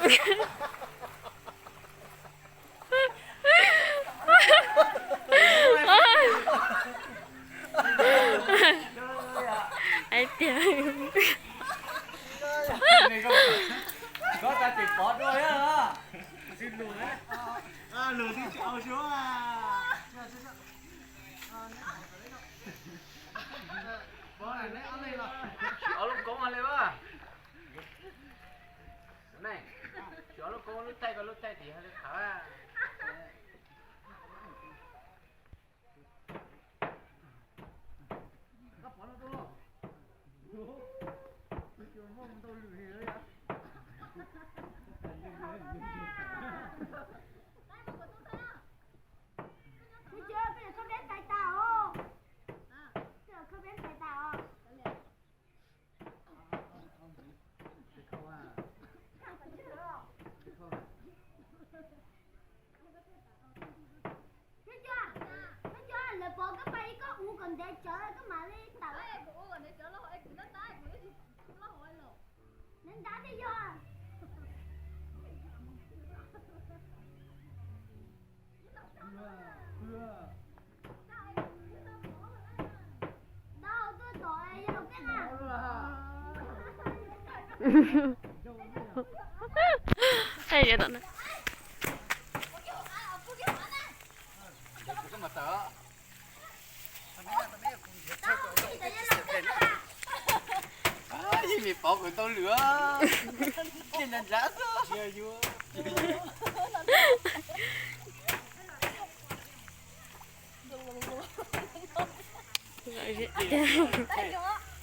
Hais tias, koj tsis pov dua, lus twb tsis au suab. Ob lub koob li as. Tsis ob lub koob, lub thaij ko lub thaij tim li qhov. Tus cov peb khawb peb tais tas os. Peb khawb peb tais tas os. Thiab cov, thiab cov lawv pov koj pais li koj ua kom ntev tsawv koj mam li tawm. Neb ntab thiaj yog. Yeej pov kom tau lwm, yeej nrad nrad xwb.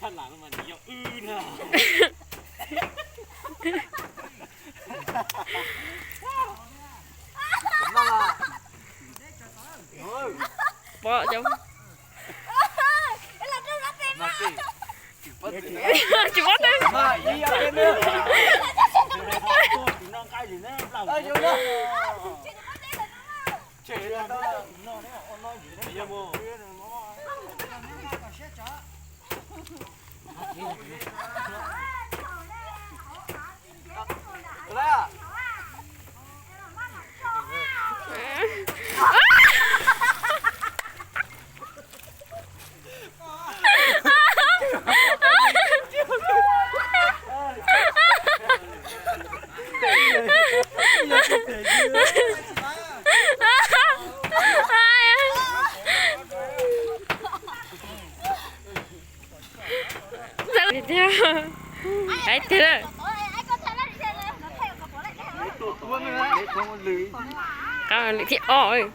Thaj lam no mas nws yog wb na. Pov cov. Tsis pov tw. Hais tiag. Qab lwm thib ob.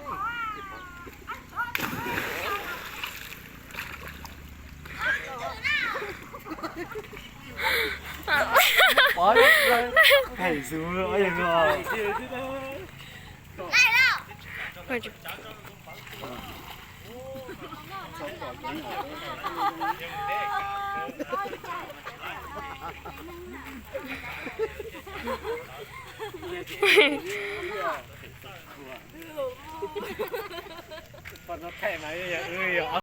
Poj no thaij mas yog wb yog ob